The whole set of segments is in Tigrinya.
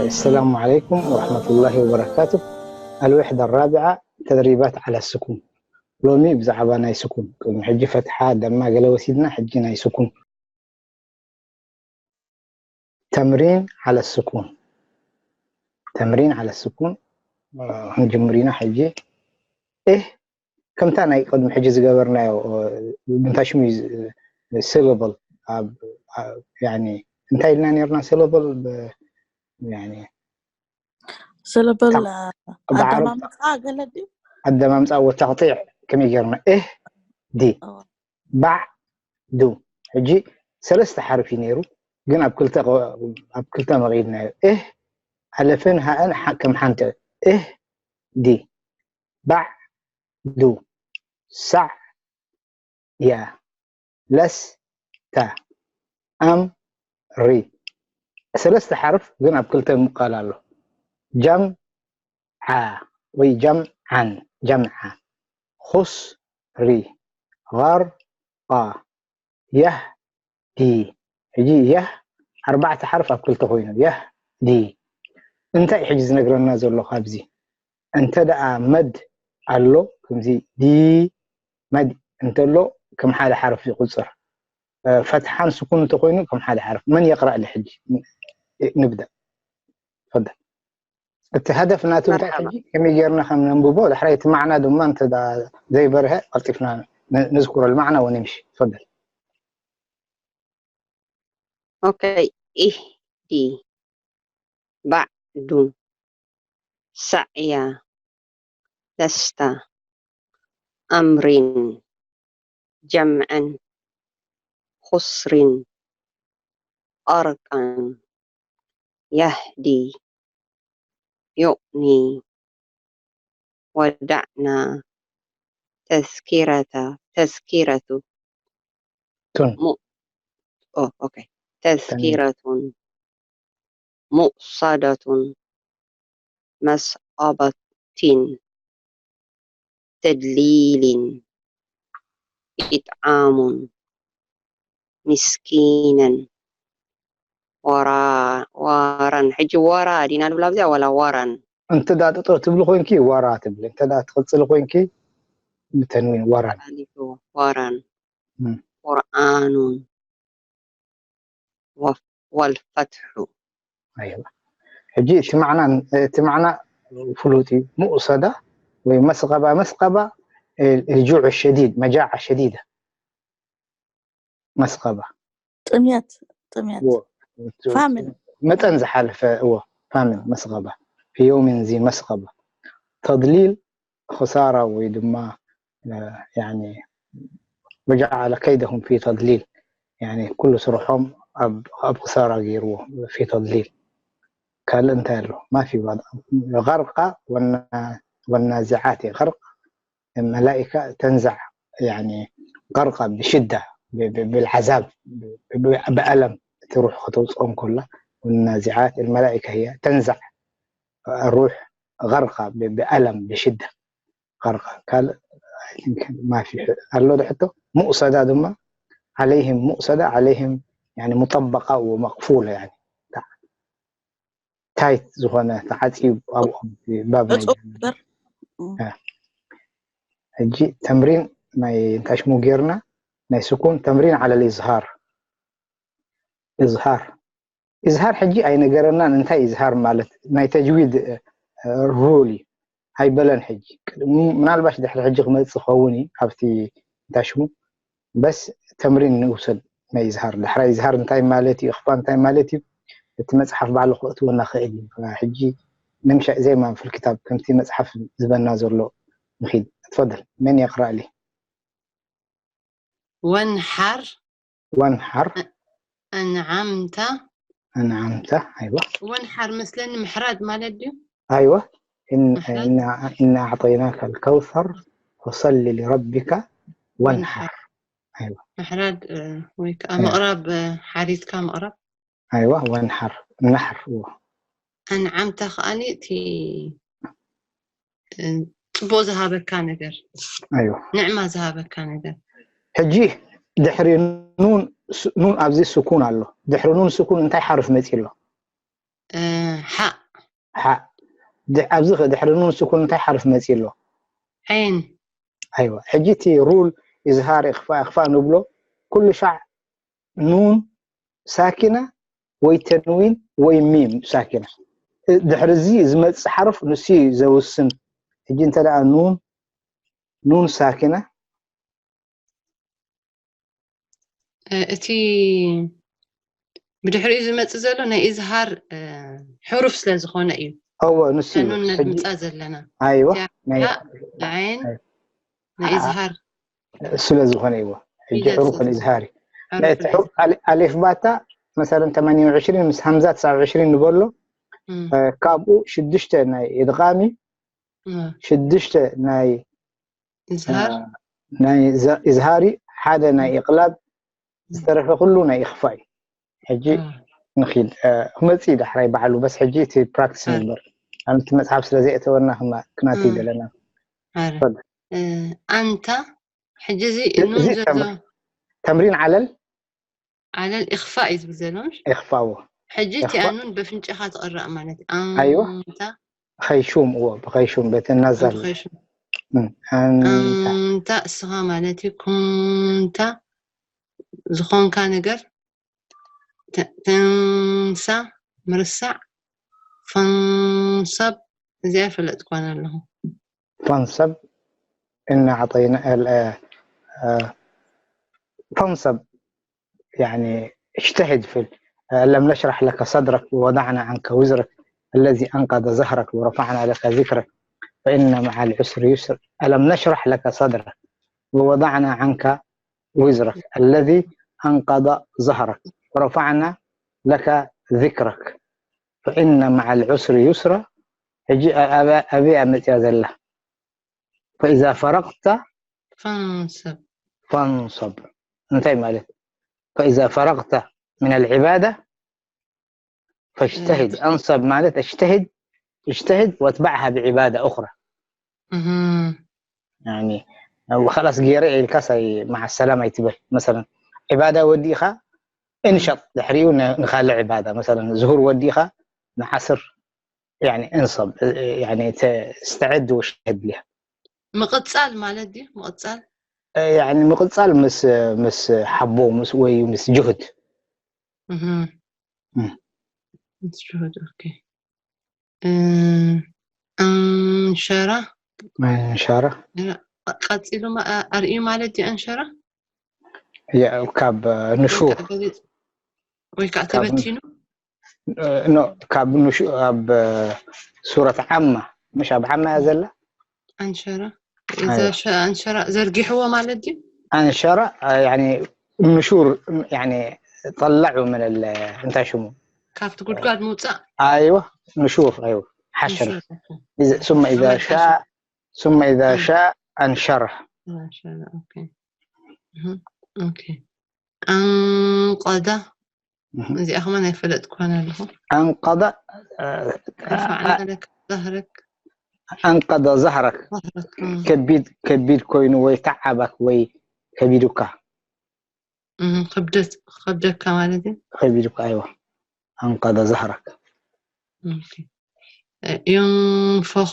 السلام عليكم ورحمة الله وبركاته. الوحدة الرابعة، تدريبات على السكون. ሎሚ ብዛዕባ ናይ ስኩን፣ ቅድሚ ሕጂ ፈትሓ ደማ ገለ ወሲድና፣ ሕጂ ናይ ስኩን። ተምሪን ዓለ ስኩን። ተምሪን ዓለ ስኩን። ክንጅምር ኢና ሕጂ። እህ፣ ከምታ ናይ ቅድሚ ሕጂ ዝገበርናዮ፣ ብምንታይ ሽሙ እዩ፣ ስ-፣ ሲለብል፣ ኣብ፣ ኣብ፣ ያኒ፣ እንታይ ኢልና ነርና? ሲለብል ብ-፣ ያኒ፣ ሰለበል ብዓረብ-፣ ኣደማምፃ ገለ ድዩ? ኣደማምፃ ወተቕጢዕ ከመይ ጌርና? እህ፣ ዲ፣ እወ። ባዕ፣ ዱ። ሕጂ ሰለስተ ሓርፍ እዩ ነይሩ፣ ግን ኣብ ክልተ ቐ-፣ ኣብ ክልተ መቒድናዮ። እህ፣ ኣለፍን ሃእን ሓ-፣ ከም ሓንቲ። እህ፣ ዲ፣ ባዕ፣ ዱ፣ ሳዕ፣ ያ፣ ለስ፣ ታ፣ ኣም፣ ሪ። ሰለስተ ሓርፍ ግን ኣብ ክልተ ምቃል ኣሎ። ጀም፣ ዓ ወይ ጀም፣ ዓን፣ ጀምዓ። ኹስ፣ ሪ፣ ቐር፣ ቓ፣ የህ፣ ዲ። ሕጂ የህ ኣርባዕተ ሓርፍ ኣብ ክልተ ኮይኑ፣ የህ፣ ዲ። እንታይ እዩ ሕጂ ዝነግረና ዘሎ ካብዚ? እንተ ደኣ መድ ኣሎ፣ ከምዚ ዲ መድ እንተሎ፣ ከም ሓደ ሓርፍ ይቑጽር። እ፣ ፈትሓን ስኩን እንተኾይኑ፣ ከም ሓደ ሓርፍ። መን የቕረኣሊ ሕጂ? ን-፣ ንብደእ። ተፈደል። እቲ ሃደፍ ናቱ እንታይ መርሓባ። ሕጂ? ከመይ ጌርና ከም ነንብቦ፣ ድሕራይ እቲ ማዕና ድማ እንተ ደኣ ዘይበርሀ፣ ቀልጢፍና ን-፣ ንዝክሮ፣ المعنى ونمشي. ተፈደል። ኦኬ። ኢህ ዲ ባዕዱ ሳዕያ ለስታ ኣምሪን ጀምዐን ኹስሪን ቐርቃን የህዲ ዮእኒ ወዳዕና ተዝኪረታ ተዝኪረቱ ቱን። ሙ-፣ ኦ፣ ኦኬ። ተዝኪረቱን ሙእሰደቱን መስኣበቲን ተድሊሊን ኢጥዓሙን ምስኪነን ወራ-፣ ዋራን። ሕጂ ወራ ዲና ንብላ ኣብዚኣ ዋላ ዋራን? እንተ ደኣ ጠጠው ትብሊ ኮይንኪ ዋራ ትብሊ፣ እንተ ደኣ ትቕጽሊ ኮይንኪ ብተንዊን ዋራን። ኣሊፍዎ፣ ዋራን። እም። ቁርኣኑን ወ-፣ ወልፈትሑ። ኣይዋ። ሕጂ እቲ ማዕና፣ እቲ ማዕና ፍሉጥ እዩ። ሙእሰዳ ወይ መስቐባ፣ መስቐባ፣ እ፣ الجوع الشديد، مجاعة شديدة። መስቐባ። ጥምየት፣ ጥምየት። እዎ። ፋምን። መጠን ዝሓለፈ፣ እዎ፣ ፋምን፣ መስቐባ። في يوم ذي مسغبة። ተድሊል ኽሳራ ወይ ድማ፣ እ፣ ያኒ፣ وجعل كيدهم في تضليل። ያኒ፣ ኩሉ ስርሖም ኣብ፣ ኣብ ኽሳራ ገይርዎ፣ في تضليل። ካልእ እንታይ ኣሎ? ما في بعض. غرق والنا-، والنازعات غرق. الملائكة تنزع، يعني، غرق بشدة، ب-، ب-، بالعذاب، ب-، ب-، ብኣለም እቲ ሩሕ ከተውፅኦም ከላ፣ والنازعات الملائكة هي تنزع الروح غرق ب-، بألم بشدة. غرق ካልእ ما في ኣሎ ዶ ሕቶ? ሙእሰዳ ድማ عليهم ሙእሰዳ عليهم يعني مطبقة ومقفولة يعني ታይት ዝኾነ ተዓፅዩ ኣብኦም ባብ ናይ ዕፁብ እምበር። እም። ሕጂ ተምሪን ናይ እንታይ ሽሙ ጌርና ናይ ስኩን ተምሪን على الإظهار። إظهار إظهار ሕጂ ኣይነገረናን እንታይ إظهار ማለት ናይ ተጅዊድ ሩል እዩ ኣይበለን። ሕጂ ምናልባሽ ድሕሪ ሕጂ ክመፅእ ክኸውን እዩ ኣብቲ እንታይ ሽሙ በስ ተምሪን ንውሰድ ናይ إظهار ዳሕራይ إظهار እንታይ ማለት እዩ እኽፋ እንታይ ማለት እዩ እቲ መፅሓፍ ባዕሉ ክእትወና ክእል እዩ። ሕጂ ንምሻእ زي ما في الكتاب ከምቲ መፅሓፍ ዝበና ዘሎ ንኺድ። تفضل من يقرأ لي؟ ወንሓር ወንሓር ኣንዓምታ ኣንዓምታ ኣይዋ ወንሓር መስለኒ ምሕራድ ማለት ድዩ? ኣይዋ إن ምሕራድ إن إن أعطيناك الكوثر فصل لربك وانحر. ምሕራድ እ፣ ወይ ከዓ ምቕራብ እ፣ ሓሪድካ ምቕራብ ኣይዋ ወንሓር ናሕር እዎ ኣንዓምታ ከዓኒ እቲ እ፣ ፅቡቅ ዝሃበካ ነገር ኣይዋ ንዕማ ዝሃበካ ነገር ሕጂ ድሕሪ ኑን ስ- ኑን ኣብዚ ስኩን ኣሎ። ድሕሪ ኑን ስኩን እንታይ ሓርፍ መፂ ኣሎ? ሓእ ሓእ። ድ- ኣብዚ ኸ ድሕሪ ኑን ስኩን እንታይ ሓርፍ መፂ ኣሎ? ዓይን ኣይዋ ሕጂ እቲ ሩል ኢዝሃር ኢኽፋእ ኢኽፋእ ንብሎ ኩሉ ሻዕ ኑን ሳኪና ወይ ተንዊን ወይ ሚም ሳኪና። እ- ድሕሪ እዚ ዝመፅእ ሓርፍ ንሱ እዩ ዘውስን። ሕጂ እንተ ደኣ ኑን ኑን ሳኪና እ፣ እቲ ብድሕሪኡ ዝመፅእ ዘሎ ናይ ኢዝሃር እ፣ ሕሩፍ ስለ ዝኾነ እዩ እወ ንሱ እዩ ኑን ሕጂ ነድምፃ ዘለና ኣይዋ እቲኣ ናይ ሓእ ዓይን ናይ ኢዝሃር ስለ ዝኾነ እይዎ ሕጂ ፊደል ሕሩፍ ስለ ኢዝሃር ዝኾነ ናይ እቲ ሕሩፍ ኣሊ- ኣሊፍ ባታ መሰለን ተማንያ ወዕሽሪን ምስ ሃምዛ ትስዓ ወዕሽሪን ንበሎ እም፣ እ፣ ካብኡ ሽዱሽተ ናይ ኢድቓሚ እም፣ ሽዱሽተ ናይ ኢዝሃር እ፣ ናይ ዘ- ኢዝሃሪ ሓደ ናይ ኢቕላብ ዝተረፈ ኩሉ ናይ ኢኽፋ እዩ። ሕጂ እም፣ ንኺድ እ፣ ክመፅእ እዩ ዳሕራይ ባዕሉ በስ ሕጂ እቲ ፕራክቲስ እ። ንግበር። ኣብቲ መፅሓፍ ስለ ዘየእተወና ክማ- ክናትይ እም። ዘለና ኣረ ፈል- እ፣ ኣንታ ሕጂ እዚ እዚ ኑን ዘሎ ተምሪ- ተምሪን ዓለል ዓለል ኢኽፋ እዩ ዝብል ዘሎ ምሽ ኢኽፋዎ ሕጂ እቲኣ ኢኽፋ ኑን በፍንጭኻ ትቕራእ ማለት እዩ ኣይዋ ኣንታ ኸይሹም እዎ ብኸይሹም በቲ እናዛል ብኸይሹም ኣንታ ኣንታ እስኻ ማለት እዩ ኩንታ ዝኾንካ ነገር ተ- ተንሳ ምርሳዕ ፈንሰብ እዚኣ ፈለጥኳን ኣለኹ فانصب إنا أعطينا ال- آه، آه، فانصب يعني اجتهد في ال- آه، ألم نشرح لك صدرك ووضعنا عنك وزرك الذي أنقض ظهرك ورفعنا لك ذكرك فإن مع العسر يسر. ألم نشرح لك صدرك ووضعنا عنك وزرك الذي أنقض ظهرك ورفعنا لك ذكرك فإن مع العسر يسرا. ሕጂ ኣበያ መፅያ ዘላ فإذا فرغت ፈንሰብ فانصب እንታይ ማለት فإذا فرغت من العبادة فاجتهد أنصب ማለት اجتهد اجتهد واتبعها بعبادة أخرى እህም፣ يعني خلاص ገይረ ኢልካስ ኣይ مع السلامة ኣይትበል مثلا عبادة ወዲእኻ انشط ድሕሪኡ ን- ንኻልእ عبادة مثلا ዙሁር ወዲእኻ ንዓስር يعني انصب يعني ተ- استعد واجتهد لها ምቕፃል ማለት ድዩ ምቕፃል يعني ምቕፃል ምስ ምስ ሓቦ ምስ ወይ ምስ ጅሁድ እህም። እም። ምስ ጅሁድ ኦኬ እ፣ ኣንሸራ እንሻራ ቀፂሉ ማ- ኣርእዩ ማለት ድዩ ኣንሸራ ያ- ካብ ንሹር ወይ ከዓ ተበቲኑ ኖ ካብ ንሹ ኣብ ሱረት ዓማ ምሽ ኣብ ዓማ እያ ዘላ ኣንሸራ እዛ ሸ- ኣንሸራ ዘርጊሕዎ ማለት ድዩ ኣንሸራ يعني ንሹር يعني طلعوا من ال- እንታይ ሽሙ ካብቲ ጉድጓድ ምውፃእ ايوه نشور ايوه حشر ኣንሸራ፣ ኦኬ። إذا- ثم اذا محمد شاء ثم اذا شاء انشره ኣንሸራ ኦኬ እህ፣ ኦኬ ኣንቀዳ እህ። እዚኣ ከማን ኣይፈለጥኳን ኣለኹ أنقض رفعنا لك ظهرك أنقض ظهرك ظهرك እም፣ ከቢድ ከቢድ ኮይኑ ወይ ተዓባክ ወይ ከቢዱካ እም፣ ክብደት ክብደካ ማለት እዩ ከቢዱካ ايوه أنقض ظهرك ኦኬ። እ፣ ይንፈኹ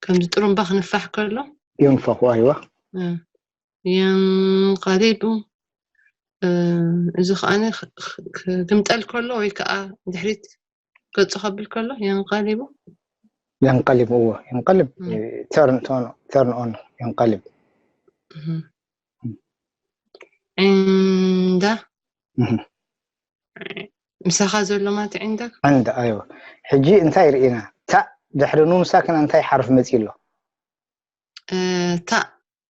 ከምዚ ጥሩምባ ክንፋሕ ከሎ ينفخ ايوه እ፣ የንቀሊቡ እ፣ እዚ ከዓኒ ክ- ክ- ክግምጠል ከሎ ወይ ከዓ ድሕሪት ገፁ ከብል ከሎ የንቀሊቡ ينقلب هو ينقلب እም፣ turn on turn on ينقلب እም። ዕንዳ እህ። ምሳኻ ዘሎ ማለት ዕንዳ عند ايوه ሕጂ እንታይ ርኢና ታእ ድሕሪ ኑን ሳክና እንታይ ሓርፍ መፂ ኣሎ እ፣ ታእ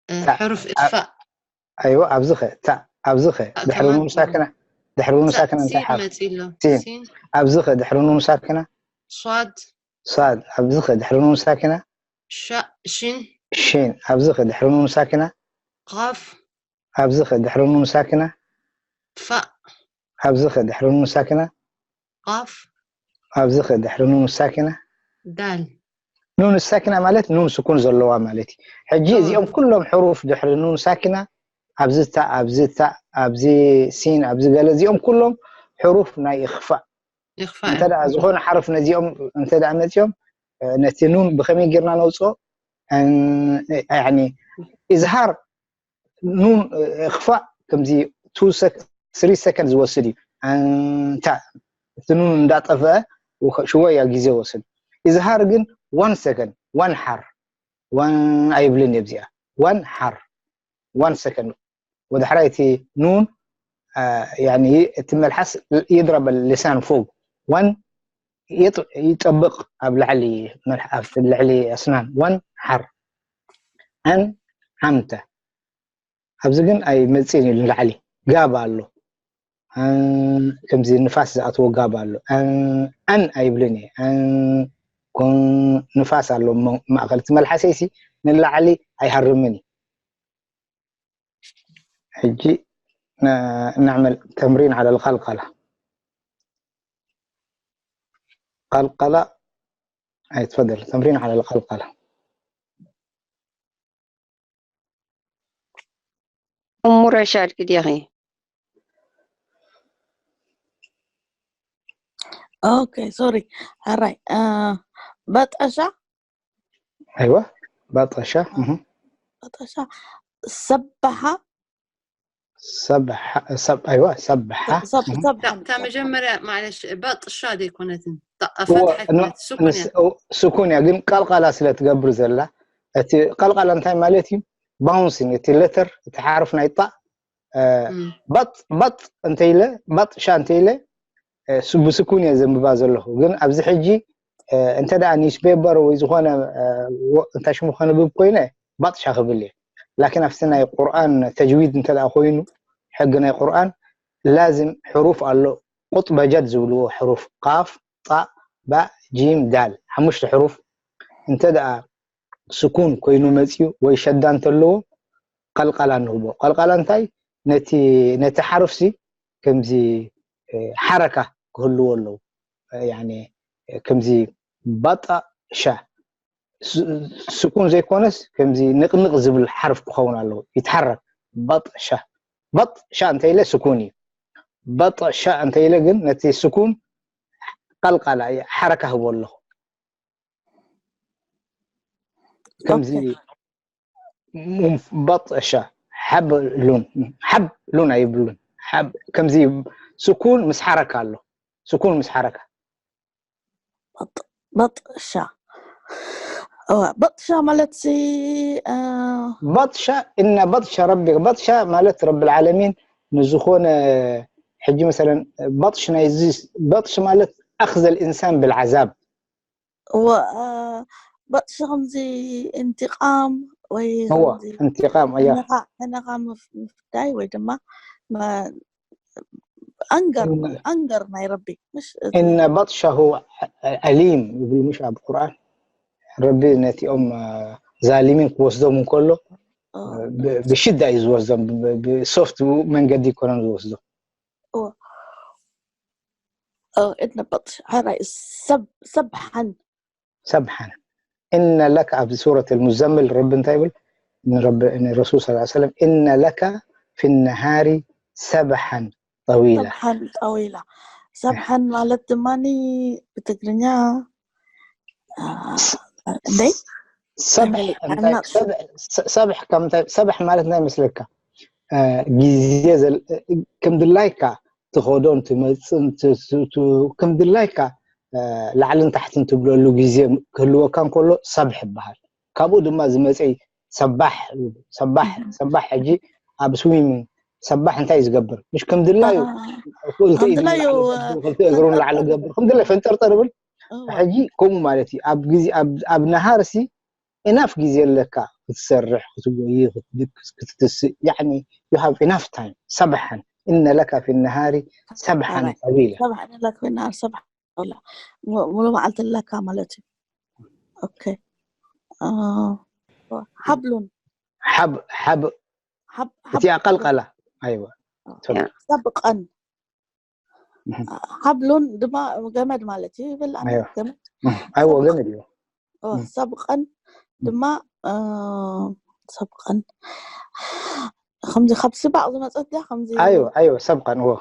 እ፣ ታእ። ሕሩፍ እፋእ ايوه ኣብዚ ኸ ታእ ኣብዚ ኸ ታእ ድሕሪ ከማን ኑን ሳክና ድሕሪ ኑን ታእ ሳክና እንታይ ሲን ሓርፍ መፂ ኣሎ ሲን። ሲን ኣብዚ ኸ ድሕሪ ኑን ሳክና ሷድ ሳድ ኣብዚ ኸ ድሕሪ ኑን ሳክና ሻ ሽን ሽን ኣብዚ ኸ ድሕሪ ኑን ሳክና ቃፍ ኣብዚ ኸ ድሕሪ ኑን ሳክና ፋእ ኣብዚ ኸ ድሕሪ ኑን ሳክና ቃፍ ኣብዚ ኸ ድሕሪ ኑን ሳክና ዳል ኑን ሳክና ማለት ኑን ስኩን ዘለዋ ማለት እዩ። ሕጂ እወ። እዚኦም ኩሎም ሕሩፍ ድሕሪ ኑን ሳክና ኣብዚ ታ ኣብዚ ታ ኣብዚ ሲን ኣብዚ ገለ እዚኦም ኩሎም ሕሩፍ ናይ እኽፋእ። ይኽፋእ እንተ ደኣ ዝኾነ ሓርፍ ነዚኦም እንተ ደኣ መጺኦም ነቲ ኑን ብኸመይ ጌርና ነውፅኦ? ያኒ ኢዝሃር ኑን እኽፋእ ከምዚ ቱ ሰከንድ ዝወስድ እዩ። ኣንታ እቲ ኑን እንዳጠፍአ ሽወያ ግዜ ወስድ። ኢዝሃር ግን ዋን ሰከንድ ዋን ሓር ዋን ኣይብልን እየ። ኣብዚኣ ዋን ሓር ዋን ሰከንድ ወደ ሓራይ እቲ ኑን ያኒ እቲ መልሓስ ይድረበ ልሳን ፎግ ዋን ይጠብቕ ኣብ ላዕሊ ልዕሊ ኣስናን ዋን ሓር ኣን ሓምተ ኣብዚ ግን ኣይመፅእን እዩ ንላዕሊ ጋብ ኣሎ ከምዚ ንፋስ ዝኣትዎ ጋብ ኣሎ ኣን ኣይብልን እየ ንፋስ ኣሎ ማእኸል እቲ መልሓሰይሲ ንላዕሊ ኣይሃርምን እዩ ሕጂ نعمل تمرين على القلقلة قلقلة أي تفضل تمرين على القلقلة أم رشاد كديغي Okay, sorry. All right. Uh, بطشة أيوة بطشة مهم. بطشة سبح سبح سب أيوة سبح سب سبح تا مجمرة معلش بطشة دي كونت هو فتحة ن- سكون نس- أو- سكون يا ግን ቀልቀላ ስለ ትገብር ዘላ እቲ ቀልቀላ እንታይ ማለት እዩ bouncing እቲ letter እቲ ሓርፍ ናይ ጣእ በጥ በጥ እንተ ኢለ በጥ ሻ እንተ ኢለ ብስኩን እየ ዘንብባ ዘለኹ ግን ኣብዚ ሕጂ እንተ ደኣ newspaper ወይ ዝኾነ እንታይ ሽሙ ከንብብ ኮይነ ባጥሻ ክብል እየ ላኪን ኣብቲ ናይ ቁርኣን ተጅዊድ እንተ ደኣ ኮይኑ ሕጊ ናይ ቁርኣን ላዝም ሕሩፍ ኣሎ ቁጥበጀድ ዝብልዎ ሕሩፍ ቃፍ ጣእ ባእ ጂም ዳል ሓሙሽተ ሕሩፍ እንተ ደኣ ስኩን ኮይኑ መፅዩ ወይ ሸዳ እንተለዎ ቀልቀላ ንህቦ ቀልቀላ እንታይ ነቲ ነቲ ሓርፍሲ ከምዚ ሓረካ ክህልዎ ኣለዎ ከምዚ ባጣ ሻ ስኩን ዘይኮነስ ከምዚ ንቅንቅ ዝብል ሓርፍ ክኸውን ኣለዎ ይትሓረክ ባጥ ሻ ባጥ ሻ እንተ ኢለ ስኩን እዩ ባጥ ሻ እንተ ኢለ ግን ነቲ ስኩን ቀልቀላ ሓረካ ህቦ ኣለኹ ከምዚ በጥሻ ሓብ ሉን ሓብ ሉን ኣይብሉን ሓብ ከምዚ ስኩን ምስ ሓረካ ኣሎ ስኩን ምስ ሓረካ በጥሻ በጥሻ ማለት ሲ በጥሻ እና በጥሻ ረቢ በጥሻ ማለት ረቢ العالمين ንዝኾነ ሕጂ መሰለን በጥሽ ናይ በጥሽ ማለት أخذ الإنسان بالعذاب و በጥሽ ከምዚ እንትቃም ወይ هو انتقام ايوه ሕነኻ ምፍዳይ ወይ ድማ ኣንገር ኣንገር ናይ ረቢ مش إن بطشه أليم ይብል مش ኣብ ቁርኣን ረቢ ነቲኦም ዛሊሚን ክወስዶም እንከሎ ብሽዳ እዩ ዝወስዶም ብሶፍት መንገዲ ይኮኖም ዝወስዶም እድነ በጥሽ ሓራይ ሰብ ሰብሓን ሰብሓን إن لك ኣብ ሱረት المزمل ረቢ እንታይ ይብል ንረሱል صلى الله عليه وسلم إن لك في النهار سبحا طويلا ሰብሓን ጠዊላ ሰብሓን ማለት ድማ ብትግርኛ እንደይ ሰብሕ እንታይ ሰብሕ ከምታይ ሰብሕ ማለት እንታይ መስለካ ግዜ ከም ድላይካ ትኸዶን ትመፅን ከም ድላይካ ላዕልን ታሕትን ትብለሉ ግዜ ክህልወካ እንከሎ ሰብሕ ይበሃል ካብኡ ድማ ዝመፀይ ሰባሕ ሰባሕ ሰባሕ ሕጂ ኣብ ስዊሚንግ ሰባሕ እንታይ ዝገብር ምሽ ከም ድላዩ ክልተ እግሩ ንላዕሊ ገብር ከም ድላይ ፈንጠርጠር ብል ሕጂ ከምኡ ማለት እዩ ኣብ ግዜ ኣብ ነሃርሲ ኢናፍ ግዜ ኣለካ ክትሰርሕ ክትጎይ ክትድቅስ ክትትስእ يعني you have enough time ሰብሓን إن لك في النهار سبحا طويلا ሙሉ መዓልቲ ኣለካ ማለት እዩ ኦኬ ሓብሉን ሓብ ሓብ እቲኣ ቀልቀላ ኣይዋ ሰብ ቀን ሓብሉን ድማ ገመድ ማለት እዩ ይብል ገመድ ኣይዎ ገመድ እዩ ሰብ ቀን ድማ ሰብ ቀን ከምዚ ካብ ስባቕ ዝመፀት ድያ ከምዚ ኣይወ ኣይወ ሰብቀን እዎ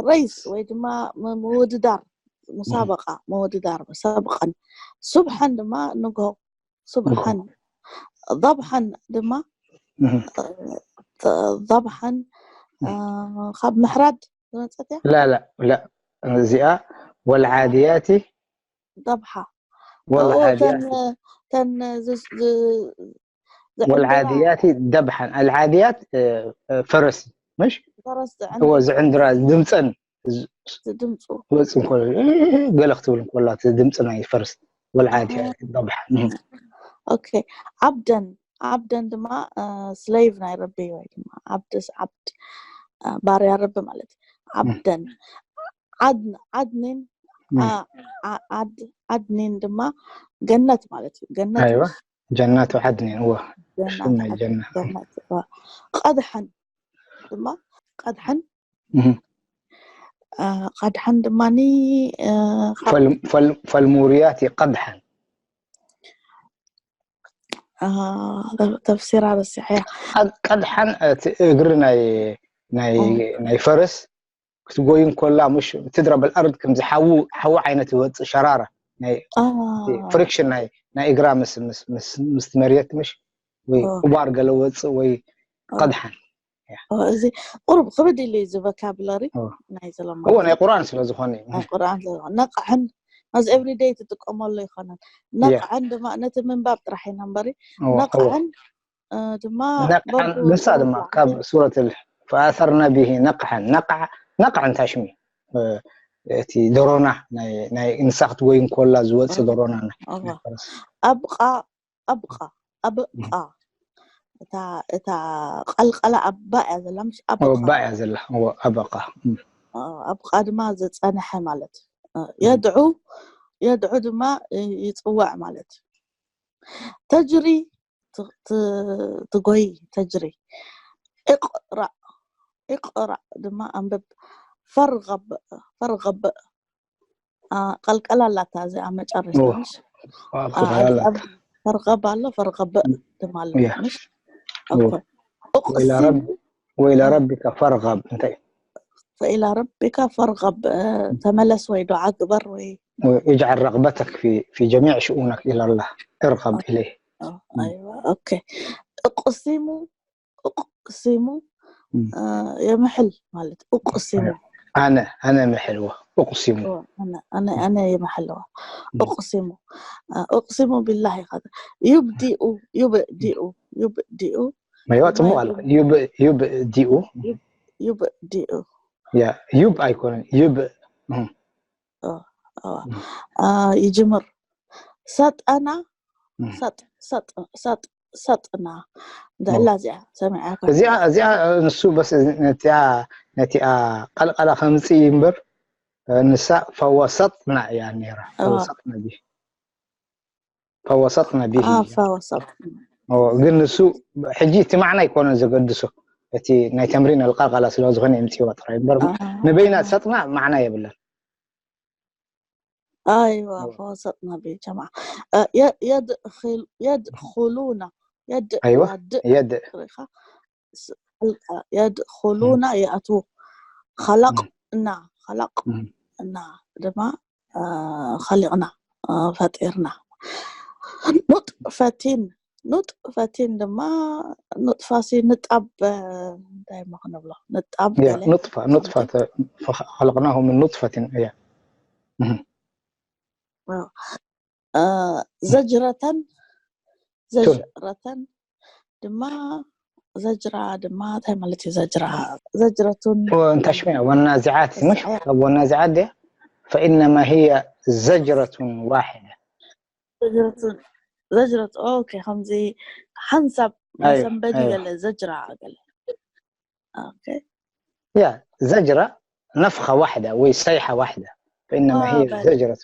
ሬስ ወይ ድማ ም- ምውድዳር ሙሳበቃ ምውድዳር ሰብቀን ሱብሐን ድማ ንግሆ ሱብሐን ضبحا ድማ እህ። ضبحا ካብ ምሕራድ ዝመፀት እያ لا لا لا እዚኣ والعاديات ضبحا والعاديات ተን ዝ- ዝ- ዝዕንድዋ والعاديات ضبحا العاديات እ፣ እ፣ ፈረስ مش ፈረስ ዝዕን እዎ ዝዕንድራ ድምፀን ዝድምፁ ትወፅእ እንኮሎ እ፣ ገለ ክትብል እንኮላ እቲ ድምፂ ናይ ፈረስ والعاديات ضبحا እህ። ኦኬ ዓብደን ዓብደን ድማ ስሌቭ ናይ ረቢ ወይ ድማ ዓብድስ ዓብድ እ፣ ባርያ ረቢ ማለት እዩ። ዓብደን ዓድን ዓድኒን እም። ዓ- ዓ- ዓድ- ዓድኒን ድማ ገነት ማለት እዩ። ገነት ኣይዋ ምስ- ጀናቱ ዓድኒን እዎ ገነት ሽም ናይ ዓድ- ጀና ገነት እዋ። ቀድሐን ድማ ቀድሐን እህ። እ፣ ቀድሐን ድማ ኒ እ፣ ካብ- ፈል- ፈል- فالموريات قدحا እ፣ ተፍሲራ ረሲሐያ ቀድሓን እቲ እግሪ ናይ ናይ ናይ ፈረስ ክትጎይ እንኮላ مش تضرب الأرض ከምዚ ሓዊ ሓዊ ዓይነት ይወፅእ ሸራራ ናይ እ፣ ፍሪክሽን ናይ ናይ እግራ ምስ ምስ ምስ ምስ መሬት مش ወይ ኦ። ቁባር ገለ ወፅእ ወይ ቀድሓን ኦ፣ እዚ ቁሩብ ክብድ ኢሉ እዩ እዚ ቮካብለሪ ኦ። ናይ ዘለማ እዎ ናይ ቁርኣን ስለ ዝኾነ እዩ ናይ ቁርኣን ዘሎ ነቕሕን ነዚ ኤቭሪደይ ትጥቀመሉ ይኮነን ነቕሕን ድማ ነቲ ምንባብ ጥራሕ ኢና እምበሪ እዎ እዎ ነቕሕን እ፣ ድማ ነቅሐን በርዱ ንሳ ድማ ነቕሕን ካብ ሱረት ፈኣሰርነ ብሂ ነቅሐን ነቅሐ ነቅሐ እንታይ ሽሙ እ፣ እቲ ደሮና ናይ ናይ ንሳ ክትጎይ እንኮላ ዝወፅእ ደሮና ናይ እዋ። ናይ ፈረስ ኣብቃ ኣብቃ ኣብቃ እታ እታ ቀልቀላ ኣባ እያ ዘላ ምሽ እዎ ኣብቃ ባእያ ዘላ እዎ ኣበቃ እም። እ፣ ኣብቃ ድማ ዝፀንሐ ማለት እ፣ የድዑ የድዑ ድማ እ፣ ይፅውዕ ማለት ተጅሪ ት- ት- ትጎይ ተጅሪ እቅራእ እቅራእ ድማ ኣንብብ ፈርገብ ፈርገብ ኣ፣ ቀልቀላ ኣላታ እዚኣ መጨረሽታ እዎ። ምሽ ኣብ ኣ፣ ክፋል ኣላ። ኣብ ፈርገብ ኣሎ ፈርገብ ድማ ኣሎ እያ። ምሽ እዎ። ኦኬ። ወኢላ ኡቅሲሙ ረቢ ወኢላ ረቢካ ፈርገብ እንታይ ፈኢላ ረቢካ ፈርገብ እ፣ ተመለስ ወይ ዱዓ ግበር ወይ اجعل رغبتك في في جميع شؤونك إلى الله ارغب إليه እ፣ ኣይዋ ኦኬ። እቅሲሙ እቅሲሙ እም። እ፣ የምሕል ማለት እቅሲሙ ኣነ ኣነ ምሕልዎ እቅሲሙ እወ፣ ኣነ ኣነ ኣነ የምሕልዋ እም። እቅሲሙ እ፣ እቅሲሙ ቢላሂ ከ ዩብዲኡ ዩብዲኡ ዩብዲኡ ይዋ ድማ ፅቡቅ ኣሎ ዩብ- ዩብ ዩብ ዲኡ ዩብዲኡ ያ ዩብ ኣይኮነን ዩብ እም። እ፣ እ፣ እ፣ ይጅምር ሰጠና እም። ሰጥ ሰጥ ሰጥ ሰጥና ድዕላ እዚኣ ሰሚዓ እዚኣ እዚኣ ንሱ በስ ነቲኣ ነቲኣ ቀልቀላ ከምፅእ እዩ እምበር ንሳ ፈወሰጥና እያ ነራ እዋ። ፈወሰጥና ቢ ፈወሰጥና ቢ ኣፋ ወሰጥ ግን ንሱ ሕጂ እቲ ማዕና ኣይኮነን ዘገድሶ እቲ ናይ ተምሪን ኣልቃልቃላ ስለ ዝኾነ የምፅዋ ጥራይ እምበር ንበይና ሰጥና ማዕና የብለን ኣይዋ ፈወሰጥና ቢ ጀማ የድኹሉና ኣይዋ የድዋድ የድ ሪኻ የድኹሉና ይኣትዉ ኸለቕ እና ኸለቕ እና ድማ ኸሊቕና ፈጢርና ኑጥፈቲን ኑጥፈቲን ድማ ኑጥፋሲ ንጣብ እንታይ ሞ ክንብሎ ንጣብ ያ ኑጥፋ ኑጥፋ ኸለቕናሁ ምን ኑጥፈቲን እያ ዘጅረተን ዘጅረተን ድማ ዘጅራ ድማ እንታይ ማለት እዩ ዘጅራ ዘጅረቱን እንታይ ሽሙ ወናዚዓት ምሽ ካብ ወናዚዓት ድያ فإنما هي زجرة واحدة ዘጅረቱን ዘጅረቱ ኦኬ ከምዚ ሓንሳብ መሰንበዲ ገለ ዘጅራ ገለ ኦኬ ያ ዘጅራ ነፍኻ ዋሕዳ ወይ ሰይሓ ዋሕዳ فإنما هي زجرة ዘጅረቱ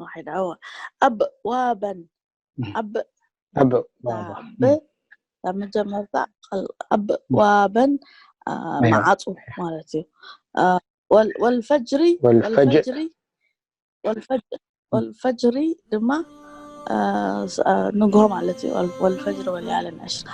ዋሕዳ እወ ኣብ ዋበን ኣብ ኣብ ብ ካብ መጀመርታ ኣብ ዋበን መዓፁ ማለት እዩ ወልፈጅሪ ወልፈጅሪ ወልፈጅሪ ድማ ንግሆ ማለት እዩ። ወልፈጅር ወለያለ ንእሽካ